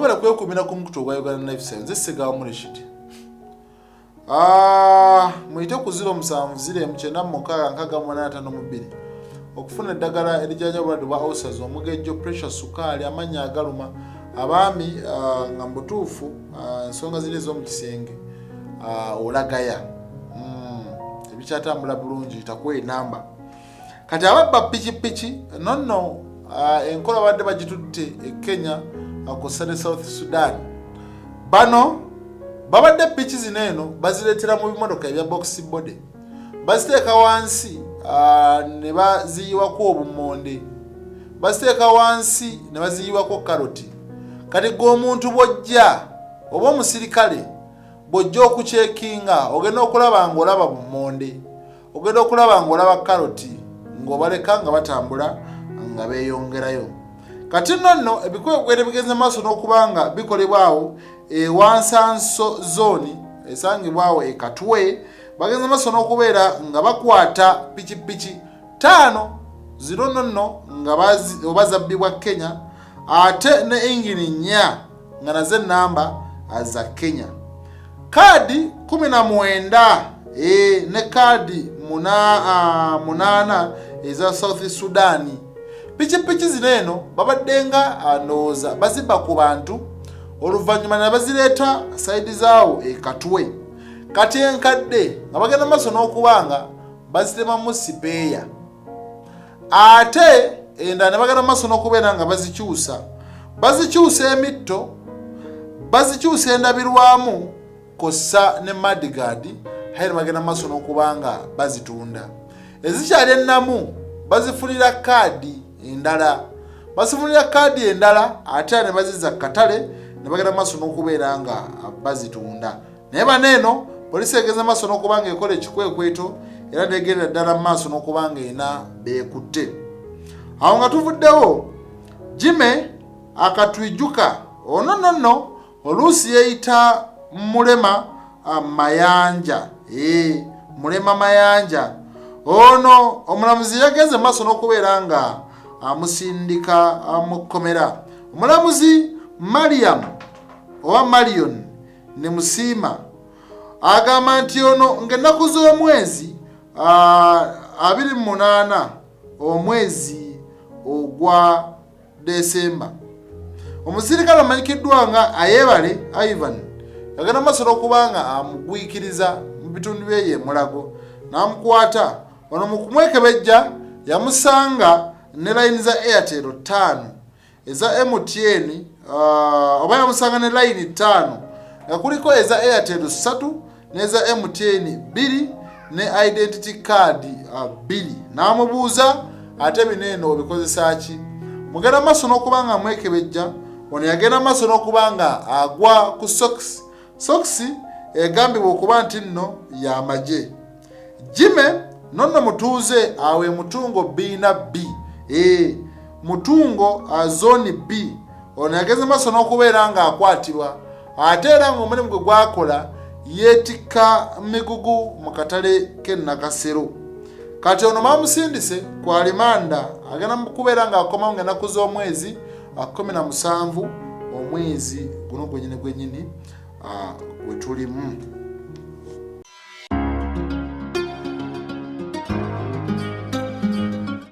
Mwebale kwekuumira ku mukutu ogwa Uganda Lifestyle. Nze Ssegawa Murishid. Ah, muyite ku 0709966852 okufuna eddagala erijjanja obulwadde bwa ulcers, omugejjo, pressure, sukaali, amannya agaluma, abaami nga mu butuufu ensonga ziri ez'omu kisenge olagaya ebikyatambula bulungi, takuwa enamba. Kati ababba pikipiki nonno enkola babadde bagitutte e Kenya kwossa ne South Sudan. Bano babadde piki zino eno bazireetera mu bimotoka ebya box body, baziteeka wansi ne baziyiwako obumonde, baziteeka wansi ne baziyiwako karoti. Kati gwe omuntu bw'ojja oba omusirikale bw'ojja okucekinga, ogenda okulaba ng'olaba bumonde, ogenda okulaba ng'olaba karoti, ng'obaleka nga batambula nga beeyongerayo. Kati nno nno ebikwekweto bigenze maaso n'okuba nga bikolebwawo ewansanso zooni esangibwawo e Katwe. Bagenze maaso n'okubeera nga bakwata pikipiki ttaano ziro nonno nga oba zabbibwa Kenya, ate ne ingini nnya nga nazo enamba za Kenya, kaadi 19 ne kaadi 8 eza South Sudan. Pikipiki zino eno babadde nga ndowooza bazibba ku bantu, oluvannyuma ne bazireeta side zaawo e Katwe. Kati enkadde nga bagenda maaso n'okuba nga bazitemamu spare, ate endala ne bagenda maaso n'okubeera nga bazikyusa, bazikyusa emitto, bazikyusa endabirwamu kossa ne mudguard, aye ne bagenda maaso n'okuba nga bazitunda. Ezikyali ennamu bazifunira kaadi endala, bazifunira kaadi endala, ate ne bazizza katale ne bagenda maaso n'okubeera nga bazitunda. Naye bano eno poliisi egeza maaso n'okuba nga ekola ekikwekweto era negendera ddala mu maaso n'okuba nga ena beekutte. Awo nga tuvuddewo, Jime Akatwijuka ono nonno oluusi yeeyita Mulema Mayanja, Mulema Mayanja ono omulamuzi yagenze maaso n'okubeera nga amusindika mu kkomera. Omulamuzi Mariam oba Marion ne Musiima agamba nti ono ng'ennaku z'omwezi 28 omwezi ogwa Desemba, omusirikale amanyikiddwa nga Ayebale Ivan yagenda maaso n'okuba nga amugwikiriza mu bitundu bye Mulago n'amukwata. Ono mu kumwekebejja yamusanga ne layini za Airtel ttaano, eza MTN, oba yamusanga ne layini ttaano nga kuliko eza Airtel ssatu n'eza MTN bbiri ne identity card bbiri. N'amubuuza, "Ate bino eno obikozesa ki?" Mugenda maaso n'okuba nga mwekebejja, ono yagenda maaso n'okuba nga agwa ku socks, socks egambibwa okuba nti nno y'amagye. Jime nonno mutuuze awo e Mutungo B na B, Mutungo zone B. Ono yageze maaso n'okubeera ng'akwatibwa, ate era ng'omulimu gwe gwakola yeetikka migugu mu katale k'e Nakasero. Kati ono bamusindise ku alimanda, agenda kubeera ng'akomawo ng'ennaku z'omwezi 17 omwezi guno gwenyini gwenyini gwe tulimu.